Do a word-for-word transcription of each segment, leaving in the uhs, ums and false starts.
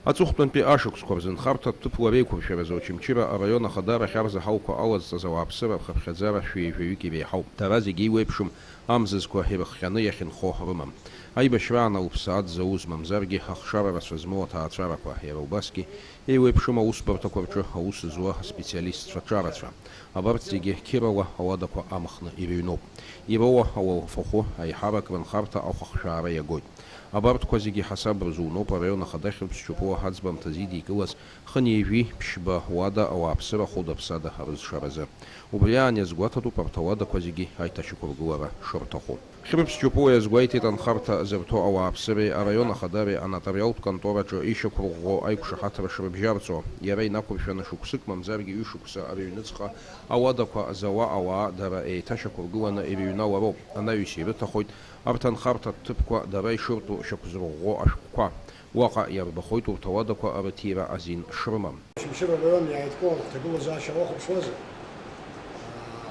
Аҵыхәтәантәи ашықәсқәа рзы нхарҭа ҭыԥла реиқәыршәаразы Очамчыра араион ахадара ахьарзаҳалқәа алазҵаз ауааԥсыра рхыԥхьаӡара шәи жәаҩык иреиҳауп. Дара зегьы еиуеиԥшым, амзызқәа ирыхҟьаны иахьынхо рымам. Аибашьраан ауԥсаа дзауз, мамзаргьы ахшара рацәа змоу аҭаацәарақәа, иара убасгьы еиуеиԥшым аусбарҭақәа рҿы аус зуа аспециалистцәа ҿарацәа. Абарҭ зегьы қьырала ауадақәа амхны ирыҩноуп. Ироуа ауалафахәы аиҳарак рынхарҭа ахәахшәаара иагоит. Абарҭқәа зегьы ҳасаб рзуноуп араион ахада Хьрыԥс Џьопуа аӡбамҭазы идикылаз хынҩажәи ԥшьба уада ауааԥсыра хәыда-ԥсада рызшаразы. Убри аан иазгәаҭатәуп арҭ ауадақәа зегьы аиҭашьақәыргылара шырҭаху. Хьрыԥс Џьопуа иазгәеиҭеит анхарҭа зырҭо ауааԥсыреи араион ахадареи анотариалтә контораҿы ишьақәырӷәӷәо аиқәшаҳаҭра шрыбжьарҵо. Иара инақәыршәаны шықәсык мамзаргьы ҩышықәса рыҩныҵҟа ауадақәа зауа ауаа дара еиҭашьақәыргыланы ирыҩналароуп. Анаҩс ирыҭахоит арҭ анхарҭа ҭыԥқәа дара ишыртәу шьақәзырӷәӷәо ашәҟәқәа. Уаҟа иарбахоит урҭ ауадақәа рыҭира азин шрымам. Очамчыра араион иааидкыланы ҳҭагылазаашьа уахәаԥшуазар,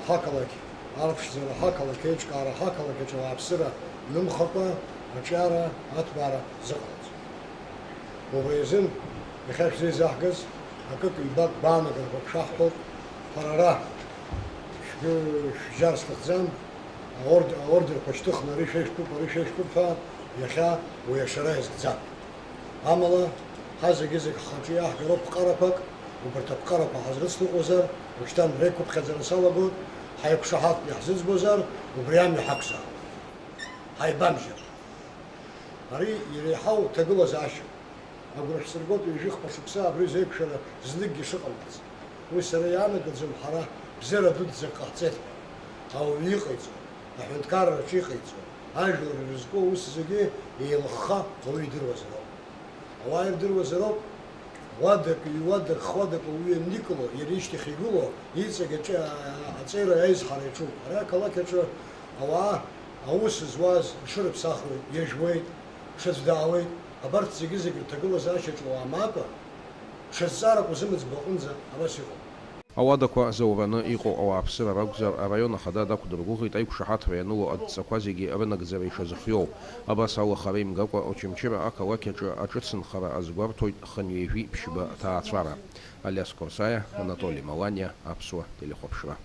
ҳақалақь, арԥшӡара ҳақалақь, еиҿкаара ҳақалақь аҿы ауааԥсыра нымхакәа аҿиара, аҭбаара зыҟалаӡом. Убри азын иахьа шәзеизаҳгаз акык-ҩбак гәаанагарақәак шәаҳҳәоит, ҳәарара шәгәы шәжьар сҭахӡам, аорд-, аордерқәа шьҭыхны ари шәа ишәтәуп, ари шәа ишәтәуп ҳәа иахьа уи ашара иазкӡам. Амала, ҳа зегьы-зегь ҳхаҿы иаҳгароуп ԥҟарақәак, убарҭ аԥҟарақәа ҳазрыцныҟәозар, ушьҭан реиқәыԥхьаӡара салагоит, ҳаиқәшаҳаҭны иаҳзыӡбозар, убри амҩа ҳақәзаауеит. Ҳаибамжьар. Ари иреиҳау ҭагылазаашьоуп. Агәра шәсыргоит, ҩажәихԥа шықәса абри зеиқәшәара зныкгьы шыҟамлац. Уи сара иаанагаӡом, ҳара бзиара дуӡӡак ҟаҳҵеит ҳәа. Ауаҩы иҟаиҵо, аҳәынҭқарраҿы иҟаиҵо, ажәлар ирызку аус зегьы еилыхха ауаҩы идыруазароуп. Ауаа ирдыруазароуп, уадак, ҩуадак, хҩадак ауаҩы ианикыло, иара ишьҭахь игыло, иҵегь аҿы, аҵеира аизҳара иаҿуп. Ари ақалақь аҿы ауаа аус зуаз рҽырыԥсахуеит, иажәуеит, рҽаӡәдаауеит. Абарҭ зегьы-зегьы рҭагылазаашьаҿы уаамакәа, ҽа зҵаарак узымыӡбо аҟынӡа абас иҟоуп. Ауадақәа заураны иҟоу ауааԥсыра ракәзар, араион ахада дақәдыргәыӷит аиқәшаҳаҭра ианыло адҵақәа зегьы рынагӡара ишазыхиоу. Абас ала хара имгакәа Очамчыра ақалақь аҿы аҿыцынхара азгәарҭоит хынҩажәи ԥшьба ҭаацәара. Алиас Қорсаиа, Анатоли Маланиа, Аԥсуа телехәаԥшра.